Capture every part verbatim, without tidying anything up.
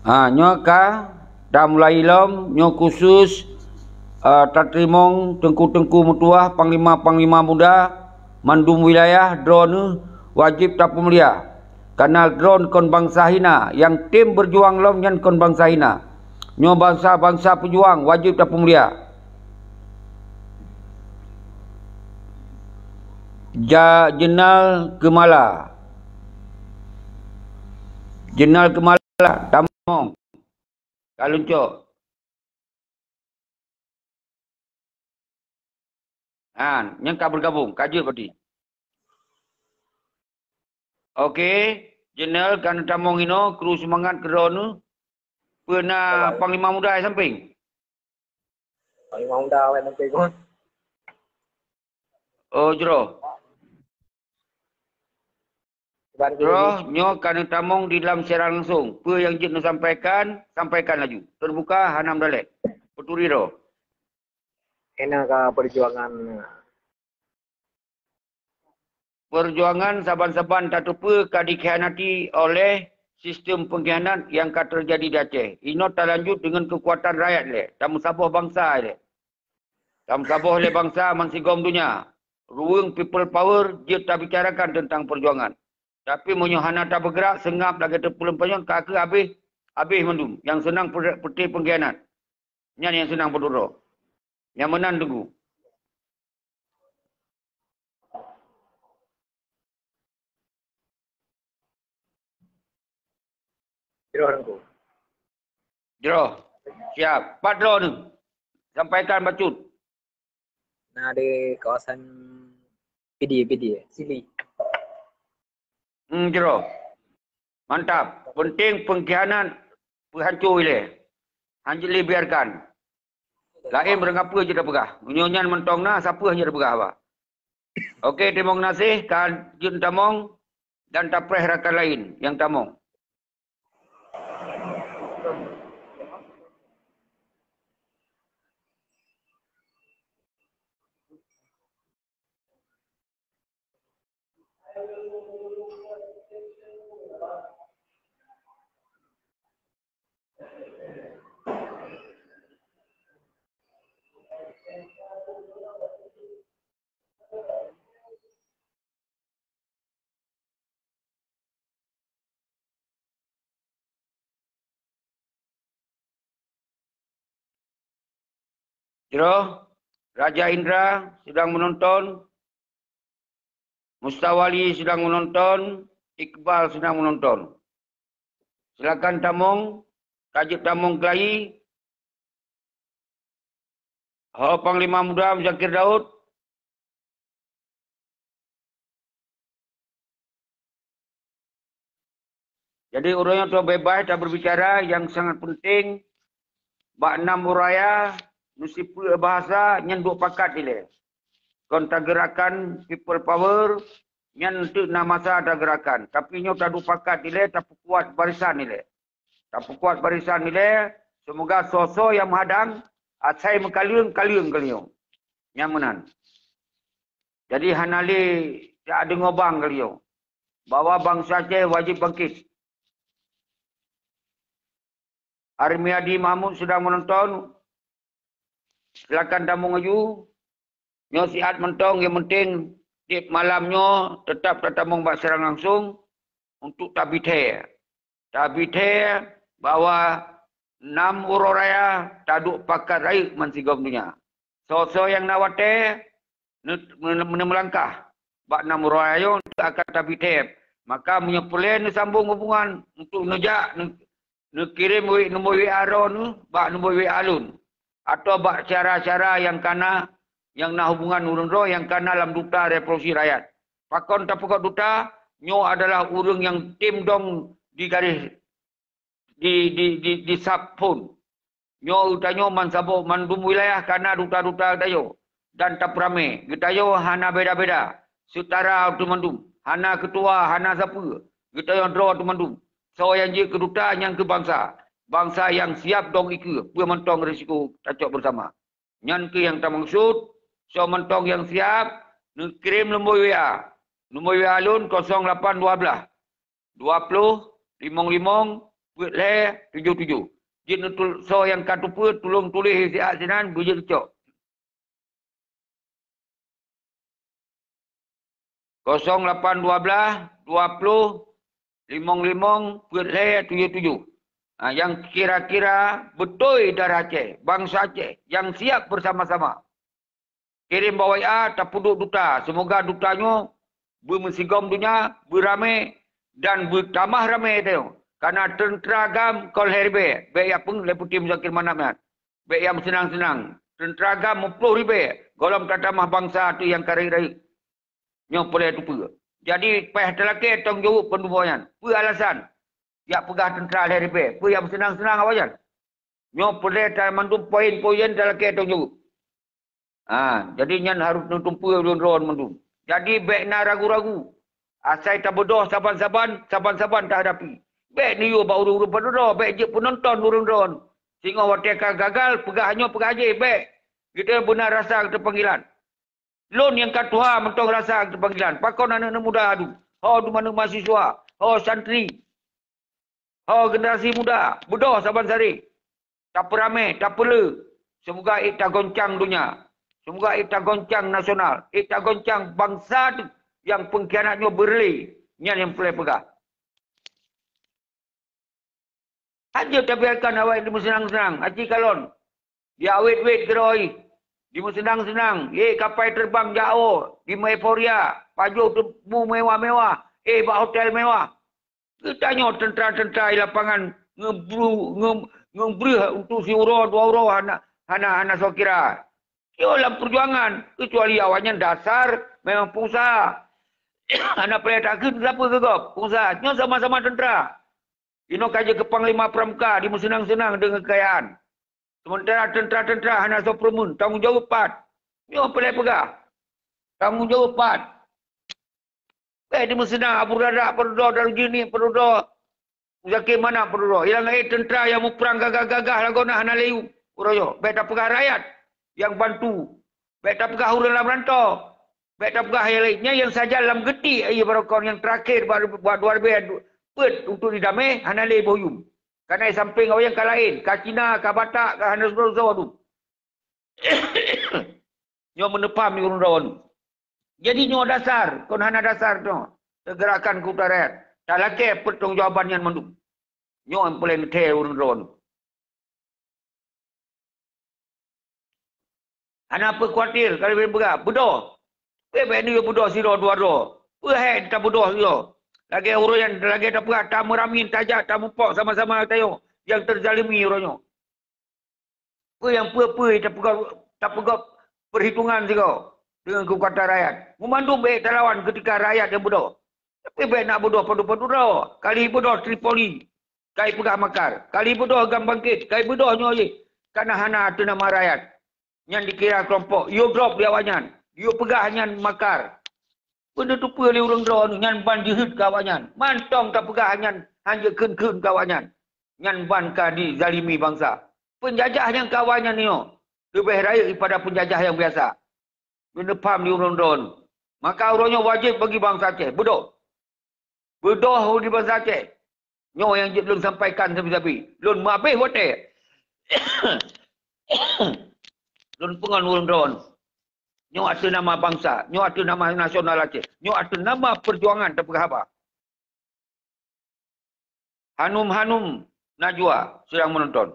Ha, nyoe ka tamulai lom, nyoe khusus, eh, tateurimong teungku-teungku meutuah, panglima-panglima muda, mandum wilayah droeneuh wajéb tapeumulia. Karena droeneuh kon bansa hina, nyang tem beujuang lom nyan kon bansa hina. Nyoe bansa-bansa peujuang wajéb tapeumulia. Ja, Jeunal Keumala. Jeunal Keumala, tamong. Ka leuncok. Ha, nyan ka bergabung, ka jeuet berarti. Oke, Jeunal ka neutamong inoe, kru seumangat keu droeneuh. Peue na Panglima Muda di sampéng? Panglima Muda awai sampéng kon. Oh, jroh. Jroh, nyoe ka neutamong di dalam siaran langsung. Peue nyang jeuet neusampaikan, sampaikan laju. Teubuka, hana meudalek. Peuturi droe. Ena ka perjuangan. Perjuangan saban-saban tateupeue ka dikhianati oleh sistem pengkhianat nyang ka teujadi di Aceh. Inoe talanjut deungon keukuatan rakyat lé, tameusaboh bansa lé. Tameusaboh lé bansa bansigom donya. Ruweueng people power jeuet tabicarakan teuntang perjuangan. Tapi meunyoe hana tabeugerak, seungab lagée teupeuleumpanyot, ka kheueh habéh, habéh mandum. Nyang seunang pe-, peuté pengkhianat. Nyan nyang seunang peuduroe. Nyang meunan teungku. Jroh teungku. Jroh. Siap. Pat droeneuh. Sampaikan bacut. Na di kawasan Pidie, Pidie, Sili. Hmm, jroh. Mantap. Penting pengkhianat peuhanco ilée. Hanjeuet lé biarkan. Laén meureugapeue jeuet tapeugah. Meunyoe nyan mantong na, sapeue hanjeuet tapeugah haba. Oke, terima kasih. Ka jeuet tamong dan tapreh rakan laén nyang tamong. Jroh, Raja Indra sedang menonton, Mustawali sedang menonton, Iqbal sedang menonton. Silakan tamong, ka jeuet tamong keulayi. Ho Panglima Muda Muzakir Daud. Jadi, uroe nyoe beubaih taberbicara nyang sangat penting bak nam uroe raya, meusipeue bahasa nyan duek pakat ilée. Kon tageurakan people power, nyan teuk na masa tageurakan. Tapi nyoe taduek pakat ilée, tapeukuat barisan ilée. Tapeukuat barisan ilée, seumoga soe-soe nyang meuhadang, asai meukaleueng, kaleueng keuliong. Nyang meunan. Jadi hana lé jak deungoe bang keuliong. Bahwa bansa Aceh wajéb bangkit. Armiadi Mahmud sedang menonton. Silakan tamong laju. Nyoe siat mantong, nyang penting tieb malam nyoe teutap tatamong bak siaran langsung untuk tabithée. Tabithée bahwa nam uroe raya taduek pakat rayeuk bansigom donya. Soe-soe nyang na watée ne-, ne-, neumeulangkah bak nam uroe raya nyoe akan tabithée. Maka meunyoe peureulée neusambong hubungan untuk neujak ne-, neukirém wé-, nombor W A droeneuh bak nombor W A lôn, atawa bak cara-cara nyang kana, nyang na hubungan ureuëng droe nyang kana lam Duta Revolusi Rakyat. Pakon tapeugah duta? Nyoe adalah ureuëng nyang tem dong di garéh, di, di, di, di sab phon. Nyoe geutanyoe mansaboh mandum wilayah kana duta-duta geutanyoe dan tapeuramé. Geutanyoe hana beda-beda, seutara teumandum, hana keutua, hana sapeue. Geutanyoe droe teumandum. Soe nyang jeuet keu duta nyan keu bansa. Bansa nyang siab dong ikeue peue mantong risiko tacok beusama. Nyan keuh nyang tameukeusut. Soe mantong nyang siab, neukirém lumbôi W A. Lumbôi W A lôn kosong lapan dua belas, dua ploh, limong limong, peuet lhèe tujoh tujoh. Jeuet neutul-, soe nyang ka teupeue, tulông tuléh siat sinan, beujeuet cok. Kosong lapan dua belas, dua ploh, limong limong, peuet lhèe tujoh tujoh. Ha, nyang kira-kira beutôi darah Aceh, bansa Aceh, nyang siap beusama-sama. Kirém bak W A, tapeuduek duta. Seumoga duta nyoe beumeusigom donya, beuramé, dan beutamah ramé tanyoe. Kareuna teuntra GAM kon lhèe ribèe, bèk jak peungeuet lé Putih Muzakir Manaf nyan. Bèk jak meuseunang-seunang. Teuntra GAM meuploh ribèe, gohlom tatamah bansa teuh nyang ka rayeuk-rayeuk. Nyoe peureulèe teupeue. Jadi, payah talakèe tanggung jaweueb peundumoe nyan. Peue alasan? Jak peugah teuntra lhèe ribèe. Peue jak meuseunang-seunang awaknyan? Nyoe peureulèe tamandum poin-poin talakèe tanggung jaweueb. Ha, jadi nyan harôh neuteupeue lôn droe mandum. Jadi bèk na ragu-ragu. Asai tabeudôh saban-saban, saban-saban tahadapi. Bèk neuyue bak ureueng-ureueng padub droe, bèk jeuet peunonton ureueng droe. Singoh watèe ka gagal, peugah nyoe peugah jéh, bèk. Geutanyoe beuna rasa keupanggilan. Lôn nyang ka tuha mantong rasa keupanggilan. Pakon aneuk-aneuk muda adu? Ho dumnoe mahasiswa, ho santri, ho generasi muda, beudôh saban saréh. Tapeuramé, tapeulé. Seumoga ék tagoncang donya. Seumoga ék tagoncang nasional. Ék tagoncang bansa teuh nyang peungkhianat nyoe beureulee. Nyan nyang peureulèe peugah. Hana jeuet tabiarkan awak dimeuseunang-seunang, aci kalon. Diawét-wét keudroe, dimeuseunang-seunang, yé kapai teureubang jak woe, dimeueuforia, pajoh teumèwah-mèwah, éh bak hotel mewah. Geutanyoe teuntra-teuntra di lapangan ngeubru-, nge-, ngeubreuh untuk siuroe dua uroe hana, hana, hana soe kira. Nyoe lam peujuangan, keucuali awaknyan dasar memang peungusaha. Hana payah takheun sapeue keu gob, peungusaha. Nyoe sama-sama teuntra. Inoe ka jeuet keu panglima pramuka dimeuseunang-seunang deungon keukayaan. Seumeuntara teuntra-teuntra hana soe peureumeun, tanggong jaweueb pat. Nyoe peureulèe peugah. Tanggong jaweueb pat. Bèk dimeuseunang Abu Dardak padub droe, Darul Jini padub droe, Muzakir Manaf padub droe. Nyang laén teuntra nyang muprang gagah-gagah lagoena hana lé yum uroe nyoe. Bèk tapeugah rakyat nyang bantu. Bèk tapeugah ureueng lam rantô. Bèk tapeugah nyang laén. Nyan nyang sajan lam geuti, ayo barokon nyang teurakhé bak, bak dua ribèe peuet untuk didamé hana lé boh yum. Kareuna sampéng awaknyan ka laén, ka Cina, ka Batak, ka hana soe-soe dum. Nyoe meuneupam di ureueng droe. Jadi nyoe dasar, kon hana dasar nyoe. Teugerakan keu utai rakyat. Talakèe peutanggong jawaban nyan mandum. Nyoe nyang peureulèe neuthèe ureueng droe. Hana peukuatir, ka lheueh peugah, beudôh. Bèk, bèk neuyue beudôh sidroe dua droe. Peue hai tabeudôh sidroe? Lagèe ureueng nyan, lagèe tapeugah, tameuramin, tajak, tamuphok sama-sama tanyoe nyang teuzalimi uroe nyoe. Peue nyang peue-peue tapeugah, tapeugah peuhitungan sigoe deungon keukuatan rakyat. Meumandum bèk talawan keutika rakyat nyang beudôh. Tapi bèk na beudôh padub-padub droe. Ka lheueh beudôh Tripoli, ka jipeugah makar. Ka lheueh beudôh GAM Bangkét, ka jibeudôh nyoe jih. Kareuna hana ateueh nama rakyat. Nyan dikira keulompok. Yue gob lé awaknyan. Yue peugah nyan makar. Peue neuteupeue lé ureueng droe nyan ban jeuhet keu awaknyan. Mantong tapeugah nyan hana jeuet kheun-kheun keu awaknyan. Nyan ban ka jizalimi bansa. Peunjajah nyang ka awaknyan nyoe leubeh rayeuk daripada peunjajah nyang biasa. Meuneupam di ureueng droe. Maka uroe nyoe wajéb bagi bansa Aceh beudôh. Beudôh di bansa Aceh. Nyoe nyang jeuet lôn sampaikan sabe-sabe. Lôn meuabéh watèe. Lôn peungon ureueng droe. Nyoe ateueh nama bansa, nyoe ateueh nama nasional Aceh, nyoe ateueh nama peujuangan tapeugah haba. Hanum-Hanum Najwa sedang menonton.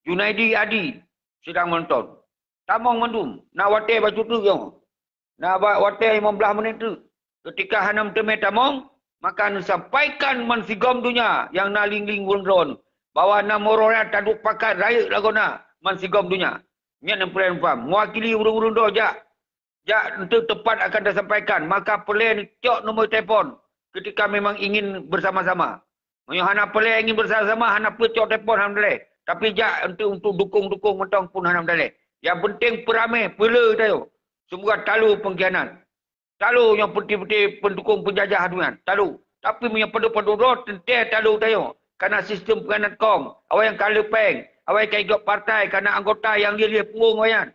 Junaidi Adi sedang menonton. Tamong mandum, na watèe bacut teuk nyoe. Na ba-, watèe limong blaih menit teuk. Keutika hana meuteumé tamong, maka neusampaikan bansigom donya nyang na ling-ling ureueng droe bahwa na meuraya taduek pakat rayeuk lagoena bansigom donya. Nyan nyang peureulèe neupaham. Meuwakili ureueng-ureueng droe jak, jak enteuk teumpat akan tasampaikan, maka peureulèe neucok nomor telepon keutika memang ingin bersama-sama. Meunyoe hana peureulèe ingin bersama-sama, hana peucok telepon, hana meudalèh. Tapi jak untuk, untuk dukung-dukung mantong pun hana meudalèh. Nyang penting peuramé, peulé tanyoe. Seumoga talo peungkhianat. Talo nyang peuti-peuti peundukung peunjajah nyan. Talo. Tapi meunyoe padub-padub droe, teuntèe talo tanyoe. Kareuna sistem peungkhianat kong. Awaknyan ka le pèng. Awaknyan ka jigob partai, kareuna anggota nyang lieh-lieh punggung awaknyan.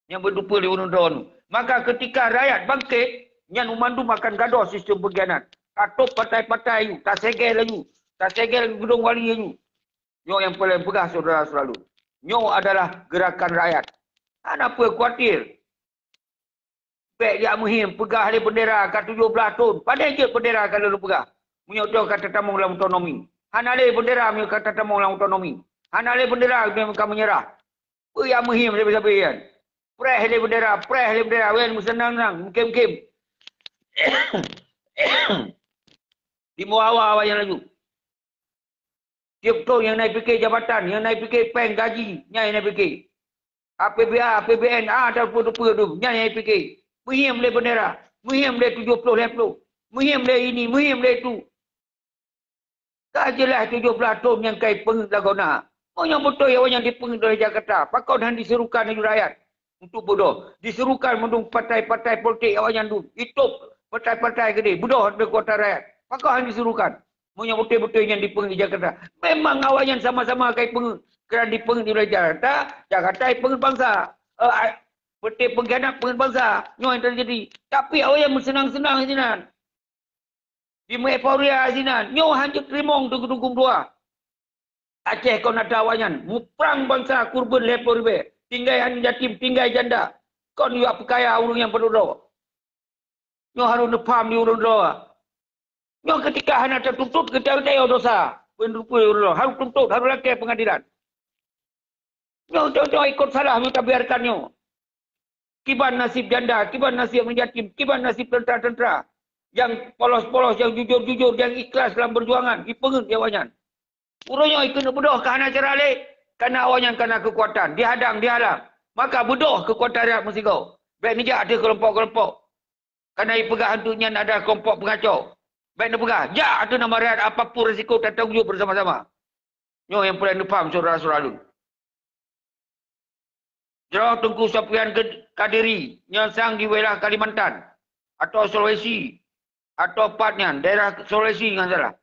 Nyang beuteupeue lé ureueng droe nyoe. Maka keutika rakyat bangkét, nyan banmandum akan gadôh sistem peungkhianat. Tatôb partai-partai, tasegèe laju. Tasegel Geudong Wali laju. Nyoe nyang paleng peugah syedara-syedara lôn. Nyoe adalah gerakan rakyat. Hana peue khawatir. Bèk jak meuhiem peugah lé beundera ka tujoh blaih thon. Padahai jeuet beundera ka lôn peugah. Meunyoe toh ka tatamong lam otonomi. Hana lé beundera meunyoe ka tatamong lam otonomi. Hana lé beundera meunyoe ka meunyeurah. Peue nyang meuhiem sabe-sabe nyan. Preh lé beundera, preh lé beundera, wen meuseunang-seunang, meukem-kem. Di muawa awaknyan laju. Tiep thon nyang na jipike jabatan, nyang na jipike péng gaji, nyan nyang na jipike. A P B A, A P B N, ah, atau peue-peue tu, nyan nyang jipike. Meuhiem lé beundera, meuhiem lé tujoh ploh lhèe ploh, meuhiem lé ini, meuhiem lé itu. Ka jeulaih tujoh blaih thon nyang ka jipeungeuet lagoe na. Meunyoe beutôi awaknyan dipeungeuet oleh Jakarta, pakon han diserukan laju rakyat untuk beudoh? Diserukan mandum partai-partai politik awaknyan dum. Itôb partai-partai keudeh, beudoh keukuatan rakyat. Pakon han diserukan? Meunyoe beutôi-beutôi nyan dipeungeuet di Jakarta. Memang awaknyan sama-sama ka jipeungeuet. Keureuna dipeungeuet di Jakarta, Jakarta jipeungeuet bansa. Eh, a-, partai pengkhianat peungeuet bansa. Nyoe nyang teujadi. Tapi awaknyan meuseunang-seunang sinan. Di meueuforia sinan, nyoe han jeuet teurimong teungku-teungku dua. Aceh kon atra awaknyan, muprang bansa kurban lhèe ploh ribèe, tinggai aneuk yatim, tinggai janda. Kon yue peukaya ureueng nyang padub droe. Nyoe harôh neupaham di ureueng droe. Nyoe keutika hana tatuntut, geutanyoe dosa. Peue ureueng droe harôh tuntut, harôh lakèe peungadilan. Nyoe contoh ikot salah nyoe tabiarkan nyoe. Kiban nasib janda, kiban nasib aneuk yatim, kiban nasib teuntara-teuntara nyang polos-polos, nyang jujur-jujur, nyang ikhlas lam peujuangan, jipeungeuet lé awaknyan. Uroe nyoe keuneuk beudoh ka hana cara lé, kareuna awaknyan kana keukuatan, dihadang, dihalang. Maka beudoh keukuatan rakyat meusigoe. Bèk neujak ateueh keulompok-keulompok. Kareuna jipeugah hantu nyan adalah keulompok peungaco. Bèk neupeugah, jak ateueh nama rakyat, apapun risiko, tatanggong jaweueb bersama-sama. Nyoe nyang peureulèe neupaham syedara-syedara lôn. Jroh Teungku Sofyan Ged-, Kadiri nyang sang di wilayah Kalimantan atau Sulawesi atau pat nyan, daerah Sulawesi ngon salah.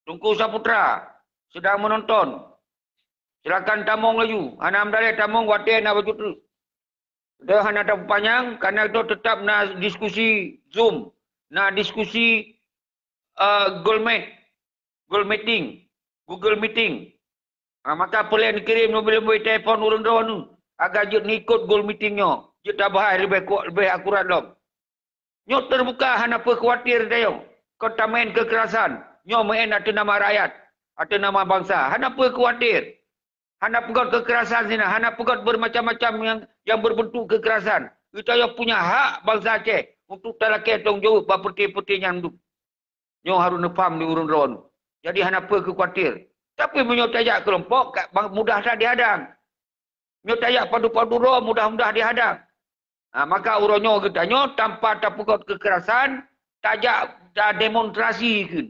Teungku Saputra sedang menonton. Silakan tamong laju. Hana meudaleh tamong watèe na bacut treuk. Dah hana tapanyang, karena itu tetap na diskusi Zoom, na diskusi, eh, Google Meet, Google Meeting, Google Meeting. Ha, maka peureulèe neukirém lom lé telepon ureueng droeneuh, agar jeuet neuikot Google Meeting nyoe, jeuet tabahas leubeh kuat, leubeh akurat lom. Nyoe teubuka, hana peue khawatir tanyoe. Kon tameu'en keukerasan, nyoe meu'en ateueh nama rakyat, ateueh nama bansa. Hana peue khawatir. Hana peugöt keukerasan sinan, hana peugöt bermacam-macam nyang, nyang berbentuk keukerasan. Geutanyoe punya hak bansa Aceh untuk talakèe tanggong jaweueb bak peureuté-peureuté nyang dum. Nyoe harôh neupaham di ureueng droeneuh. Jadi hana peue keu khawatir. Tapi meunyoe tajak keulompok, ka, bang, mudah that dihadang. Nyoe tajak padub-padub droe, mudah-mudah dihadang. Ha, maka uroe nyoe geutanyoe tanpa tapeugöt keukerasan, tajak tademonstrasi kheun.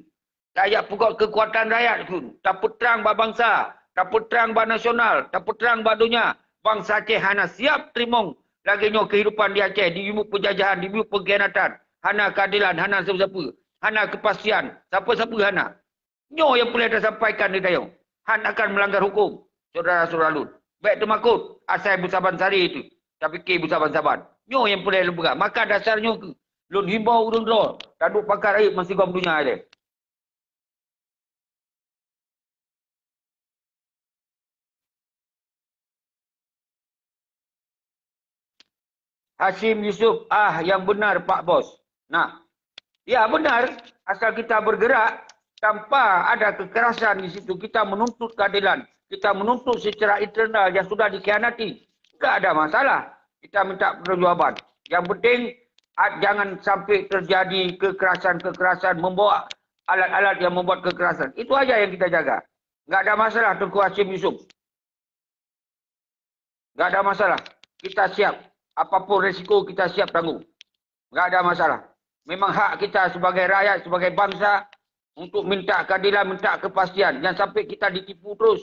Tajak peugöt keukuatan rakyat kheun. Tapeutrang bak bansa, tapeutrang bak nasional, tapeutrang bak donya. Bansa Aceh hana siap teurimong lagèe nyoe keuhidupan di Aceh, diyue peujajahan, diyue peungkhianatan, hana keuadelan, hana sapeue-sapeue, hana keupastian, sapeue-sapeue hana. Nyoe nyang peureulèe tasampaikan keu tanyoe. Han akan meulanggar huköm, syedara-syedara lôn. Bèk teumakot, asai beusaban sari teuh, tapike beusaban-saban. Nyoe nyang peureulèe lôn peugah. Maka dasar nyoe kheueh lôn himbau ureueng droe, taduek pakat rayeuk meusigom donya ilèe. Hasyim Yusuf, ah, yang benar, Pak Bos. Nah, ya benar, asal kita bergerak tanpa ada kekerasan di situ, kita menuntut keadilan, kita menuntut secara internal yang sudah dikhianati, tidak ada masalah. Kita minta pertanggungjawaban. Yang penting, at-, jangan sampai terjadi kekerasan-kekerasan, membawa alat-alat yang membuat kekerasan. Itu aja yang kita jaga. Nggak ada masalah, Teungku Hasyim Yusuf. Nggak ada masalah. Kita siap. Apapun resiko, kita siap tanggung. Nggak ada masalah. Memang hak kita sebagai rakyat, sebagai bangsa, untuk minta keadilan, minta kepastian. Jangan sampai kita ditipu terus.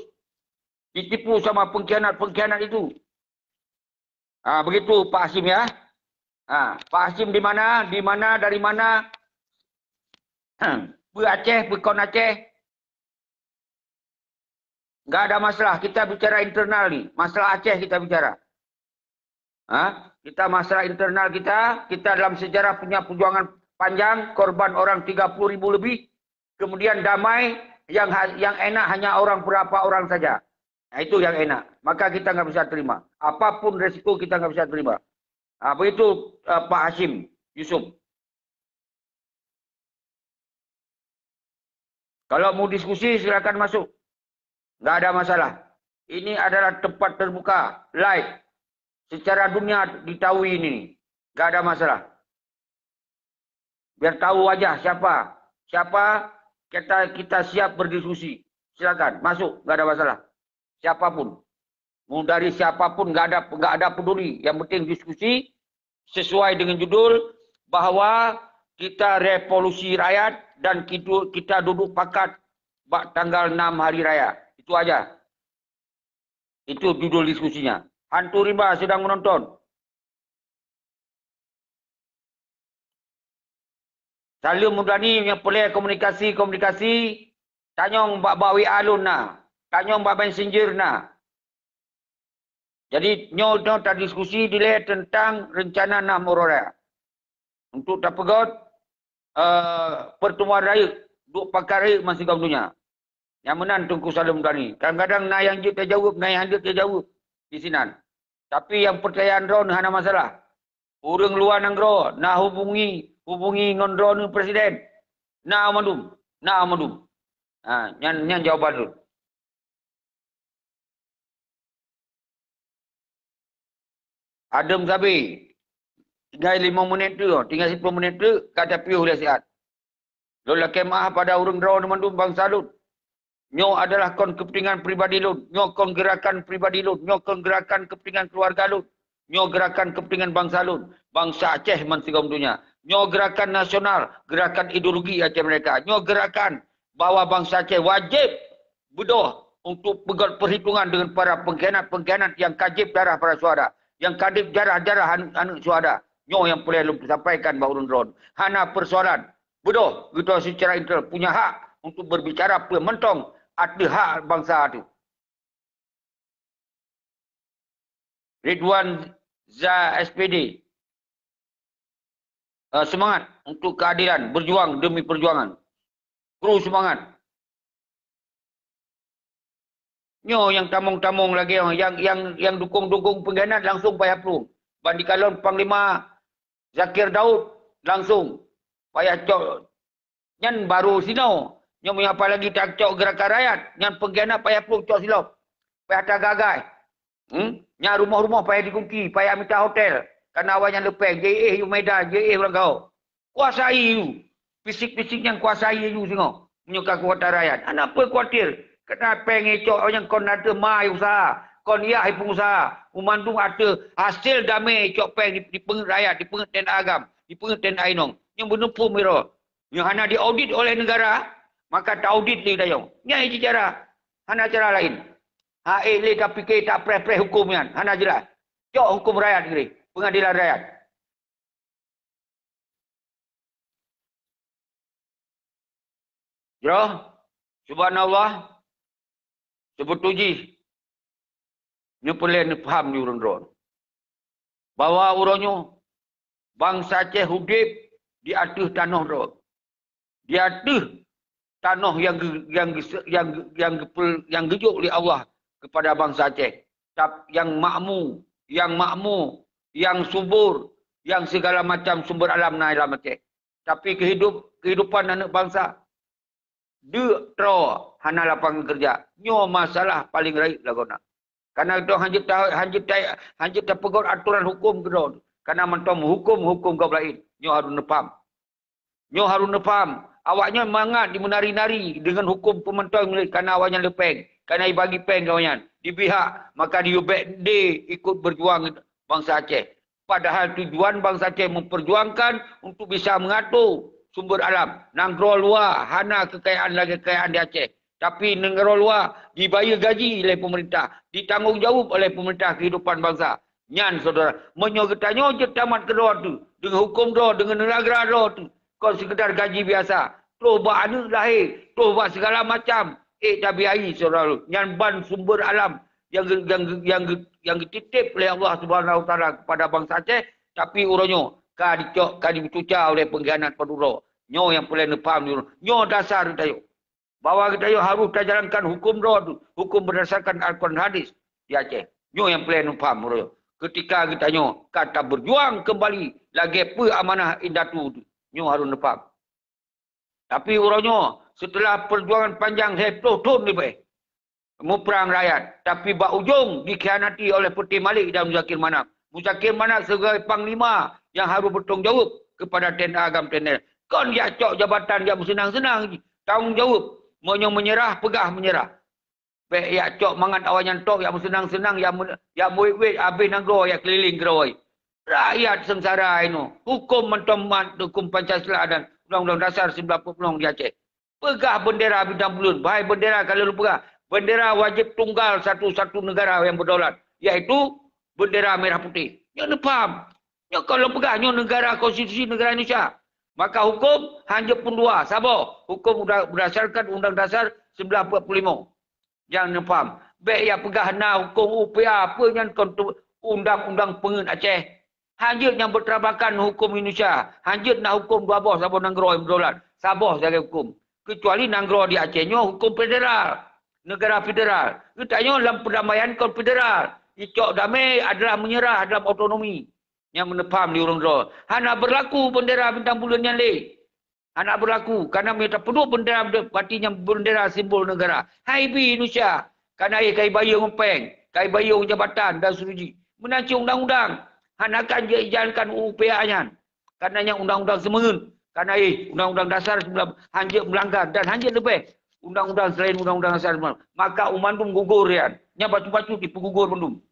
Ditipu sama pengkhianat-pengkhianat itu. Ah, begitu, Pak Hasyim, ya. Ah, Pak Hasyim di mana? Di mana? Dari mana? Peue Aceh, peue kon Aceh? Nggak ada masalah, kita bicara internal ni. Masalah Aceh kita bicara. Ha? Kita masalah internal kita, kita dalam sejarah punya perjuangan panjang, korban orang tiga puluh ribu lebih. Kemudian damai yang ha-, yang enak hanya orang berapa orang saja. Nah, itu yang enak. Maka kita nggak bisa terima. Apapun resiko kita nggak bisa terima. Ha, begitu, eh, Pak Hashim Yusuf. Kalau mau diskusi, silakan masuk. Nggak ada masalah. Ini adalah tempat terbuka, live. Secara dunia ditahui ini. Nggak ada masalah. Biar tahu aja siapa. Siapa kita, kita siap berdiskusi. Silakan, masuk, nggak ada masalah. Siapapun. Mau dari siapapun, nggak ada, nggak ada peduli. Yang penting diskusi sesuai dengan judul bahwa kita revolusi rakyat dan kitu-, kita duduk pakat bak tanggal enam hari raya. Itu aja. Itu judul diskusinya. Hantu rimba sedang menonton. Saleuem Mudani nyang peureulée komunikasi-komunikasi, tanyong bak, bak W A lôn na, tanyong bak messenger na. Jadi, nyoe, nyoe tadiskusi dilée teuntang rencana nam uroe raya. Untuk tapeugot, eh, pertemuan rayeuk, duek pakat rayeuk bansigom donya. Nyang meunan Teungku Saleuem Mudani. Kadang-kadang na nyang jeuet tajaweueb, na nyang hana jeuet tajaweueb di sinan. Tapi nyang peucayaan droeneuh hana masalah. Ureuëng luwa nanggroe na hubungi, hubungi ngon droeneuh presiden. Na mandum, na mandum. Ha, nyan, nyan jawaban lôn. Adem sabe. Tinggai limong menit tu, tinggai sepuluh menit tu, ka tapiôh lé siat. Lôn lakée meu'ah pada ureuëng droeneuh mandum bansa lôn. Nyoe adalah kon keupeuntengan pribadi lôn. Nyoe kon geurakan pribadi lôn. Nyoe kon geurakan keupeuntengan keuluwarga lôn. Nyoe geurakan keupeuntengan bansa lôn. Bansa Aceh bansigom donya. Nyoe geurakan nasional, geurakan ideologi Aceh Merdeka. Nyoe geurakan bahwa bansa Aceh wajéb beudôh untuk peugét peuhitungan deungon para pengkhianat-pengkhianat nyang ka jieb darah para syuhada, nyang ka jieb darah-darah aneuk-aneuk syuhada. Nyoe nyang peureulée lôn sampaikan bak ureuëng droeneuh. Hana peusoalan. Beudôh, geutanyoe seucara internal punya hak untuk berbicara peue mantong ateueh hak bansa teuh. Ridwan Za S P D. Eh, semangat untuk keadilan, berjuang demi perjuangan. Kru semangat. Nyoe nyang tamong-tamong lagée nyoe, nyang, nyang, nyang dukong-dukong pengkhianat langsung payah plueng. Ban jikalon Panglima Zakir Daud langsung payah cok. Nyan baru sinoe. Nyoe meunyoe apalagi tacok geurakan rakyat, nyan pengkhianat payah plueng cok silop. Payah tagagai. Hmm? Nyan rumoh-rumoh payah dikunci, payah mita hotel. Karena awaknyan leupeng, jeuet éh u Medan, jeuet éh u Langgau. Kuasai aju. Fisik-fisik nyan kuasai aju singoh. Meunyoe ka keukuatan rakyat. Hana peue khawatir. Karena péng icok awaknyan kon ateueh ma usaha. Kon yah ipeungusaha. Meumandum ateueh hasil damé icok péng di, dipeungeut rakyat, dipeungeut T N A agam, dipeungeut T N A inong. Nyang beuneupeu miro. Nyang hana diaudit oleh negara, maka taaudit lé geutanyoe. Nyan cit cara. Hana cara laén. Ha ék lé tapike tapreh-preh huköm nyan. Hana jeulaih. Cok huköm rakyat keudeh. Peungadilan rakyat. Jroh, subhanallah, seubeutôi jih, nyoe peureulée neupaham di ureuëng droe. Bahwa uroe nyoe, bansa Aceh udeb di ateueh tanoh droe. Di ateueh tanoh nyang geu-, nyang geuse-, nyang geu-, nyang geupeu-, nyang geujok lé Allah keupada bansa Aceh. Tap-, nyang makmu, nyang makmu, nyang subur, nyang sigala macam sumber alam na lam Aceh. Tapi keuhidup-, keuhidupan aneuëk bansa, deuk troe hana lapangan keureuja. Nyoe masalah paleng rayeuk lagoena. Karena droe hanjeuet ta-, hanjeuet ta-, hanjeuet tapeugot atoran huköm keudroe. Karena mantong huköm-huköm gob laén. Nyoe harôh neupaham. Nyoe harôh neupaham. Awaknyan mangat jimeunari-nari deungon huköm peumantong karena awaknyan leupeng. Karena jibagi péng keu awaknyan. Dibri hak, maka jiyue bék deh ikot beujuang bansa Aceh. Padahal tujuan bansa Aceh memperjuangkan untuk bisa mengatur sumber alam. Nanggroe luwa hana kekayaan lagée kekayaan di Aceh. Tapi nanggroe luwa jibayeue gaji lé peumeurintah, jitanggong jaweueb oleh peumeurintah keuhidupan bansa. Nyan, syedara, meunyoe geutanyoe jeuet tamat keudroe teuh, deungon huköm droe, deungon neulagra droe teuh, kon seukeudar gaji biasa, troh bak aneuëk lahé, troh bak sigala macam, ék tabiayai, syedara lôn. Nyan ban sumber alam nyang geu-, nyang geu-, nyang geu-, nyang geutitép lé Allah Subhanahu Wa Taala keupada bansa Aceh, tapi uroe nyoe ka dicok, ka jimeucuca oleh peungkhianat padubdroe. Nyoe nyang peureulée neupaham di ureuëng. Nyoe dasar geutanyoe. Bahwa geutanyoe harôh tajalankan huköm droe, huköm beurdasarkan Al-Quran Hadis di Aceh. Nyoe nyang peureulée neupaham uroe nyoe. Keutika geutanyoe ka tabeujuang keumbali lagée peue amanah indatu, nyoe harôh neupaham. Tapi uroe nyoe, seuteulah peujuangan panjang lhée ploh thon leubeh, muprang rakyat, tapi bak ujong dikhianati oleh Peuté Malik dan Muzakir Manaf. Muzakir Manaf sibagai panglima nyang harôh beutanggung jaweueb keupada T N A agam T N L. Kon jak cok jabatan jak meuseunang-seunang jih. Tanggong jaweueb, meunyoe meunyeurah, peugah meunyeurah. Bék jak cok mangat awaknyan tok jak meuseunang-seunang, jak meu-, jak meuwét-wét, abéh nanggroe jak keulileng keudroe. Rakyat seungsara inoe, huköm mantong mat, huköm Pancasila dan Undang-Undang Dasar sibeulaih peuet ploh di Aceh. Peugah beundera bintang buleuen, bahai beundera ka lôn peugah, beundera wajéb tunggal satu-satu negara nyang beudaulat, yaitu beundera merah putih. Nyoe neupaham. Nyoe ka lôn peugah, nyoe negara konstitusi negara Indonesia. Maka huköm hanjeuet pundua, saboh huköm uda-, berdasarkan Undang Dasar sibeulaih peuet ploh lima. Nyang neupaham. Bék jak peugah na huköm U P A, peue nyan kon tu undang-undang peungeuet Aceh. Hanjeuet nyang beuterabakan huköm Indonesia. Hanjeuet na huköm dua boh saboh nanggroe nyang beudaulat. Saboh sagai huköm. Keucuali nanggroe di Aceh nyoe huköm federal. Negara federal. Geutanyoe lam perdamaian kon federal. Icok damé adalah meunyeurah dalam otonomi. Nyang meuneupaham di ureuëng droe. Hana beurlaku beundera bintang buleuen nyan lé. Hana beurlaku, karena meunyoe tapeuduek beundera, berarti nyan beundera simbol negara. Hai bi Indonesia, kana éh kai bayeue ngon péng, kai bayeue ngon jabatan dan seterusnya. Meunan cit undang-undang, hana kan jijalankan U P A nyan. Karena nyan undang-undang seumeungeuet, kana éh Undang-Undang Dasar sembilan belas hanjeuet melanggar dan hanjeuet leubeh undang-undang selain Undang-Undang Dasar sembilan belas. Maka u mandum gugur nyan. Nyan bacut-bacut jipeugugur mandum.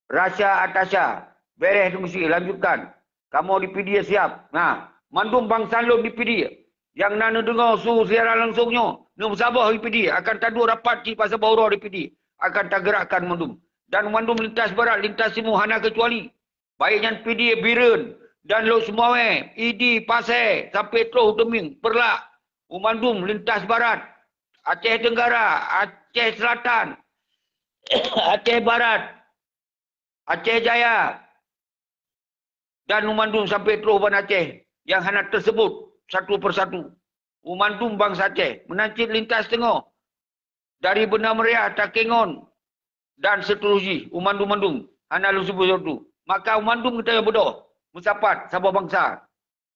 Rasha Atasha, bereh teungsi, lanjutkan. Kamoe di Pidie siap. Nah, mandum bansa lôn di Pidie. Nyang na neudeungoe su siaran langsung nyoe, neumeusaboh di Pidie, akan taduek rapat cit pasaboh uroe di Pidie, akan tageurakkan mandum. Dan mandum lintas barat, lintas timur hana keucuali. Baik nyan Pidie, Bireuen, dan Lhokseumawe, Idi, Pasè, sampai troh u Teumèe, Peureulak, u mandum lintas barat, Aceh Tenggara, Aceh Selatan, Aceh Barat, Aceh Jaya, dan u mandum sampai troh Banda Aceh nyang hana teuseubut satu persatu. U mandum bansa Aceh, meunan cit lintas teungoh, dari Banda Meriah, Takengon, dan seterusnya, u mandum-mandum, hana lôn seubut satu. Maka u mandum geutanyoe beudôh, meusapat, saboh bansa.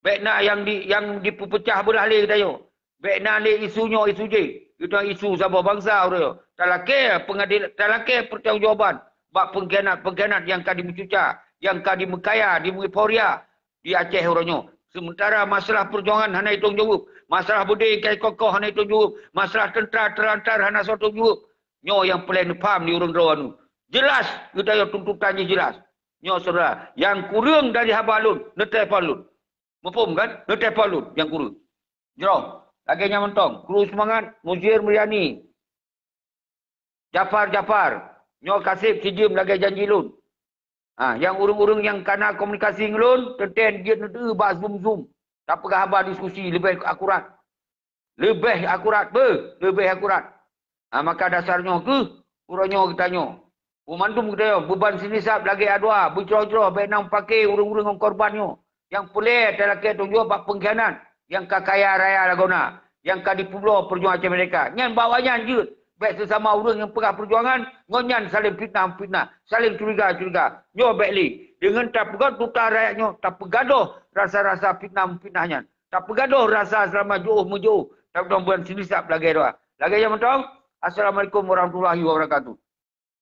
Bék na nyang di-, nyang jipeupeucah beulah lé geutanyoe. Bék na lé isu nyoe, isu jéh. Geutanyoe isu saboh bansa uroe nyoe. Talakée peungadil-, talakée peutanggongjawaban bak peungkhianat-peungkhianat nyang ka jimeucuca, nyang ka jimeukaya, jimeueuforia di Aceh uroe nyoe. Seumeuntara masalah peujuangan hana jitanggung jaweueb, masalah beudé nyang ka jikoh-koh hana jitanggung jaweueb, masalah teuntra teulantar hana soe tanggung jaweueb. Nyoe nyang peureulée neupaham di ureuëng droe nyoe. Jeulaih geutanyoe tuntutan jih jeulaih. Nyoe syedara, nyang kureueng dari haba lôn, neuteupon lôn. Muphom kan? Neuteupon lôn nyang kureueng. Jroh, lagée nyan mantong, Kru Seumangat, Muzir Muriani, Jafar, Jafar, nyoe ka seb sijeuem lagée janji lôn. Ha, nyang ureuëng-ureuëng nyang kana komunikasi ngon lôn, teuntée jeuet neuteu bak Zoom-Zoom. Tapeugah haba diskusi leubeh akurat. Leubeh akurat, beuh, leubeh akurat. Ha, maka dasar nyoe kheueh, uroe nyoe geutanyoe, u mandum geutanyoe, beuban sinisab lagée A dua, beucroh-croh bék na meupaké ureuëng-ureuëng ngon korban nyoe. Nyang peureulée talakée tanggung jaweueb bak peungkhianat nyang ka kaya raya lagoe na, nyang ka jipeubloe peujuangan Aceh Merdeka. Nyan bak awaknyan jeuet, bék seusama ureuëng nyang peugah peujuangan ngon nyan saléng fitnah-fitnah, saléng curiga-curiga. Nyoe bék lé, deungon tapeugét tutoe rakyat nyoe, tapeugadôh rasa-rasa fitnah-fitnah nyan. Tapeugadôh rasa seulama jiôh-meujôh, tapeugadôh beuban sinisab lagée dua. Lagée nyan mantong, Assalamualaikum warahmatullahi wabarakatuh.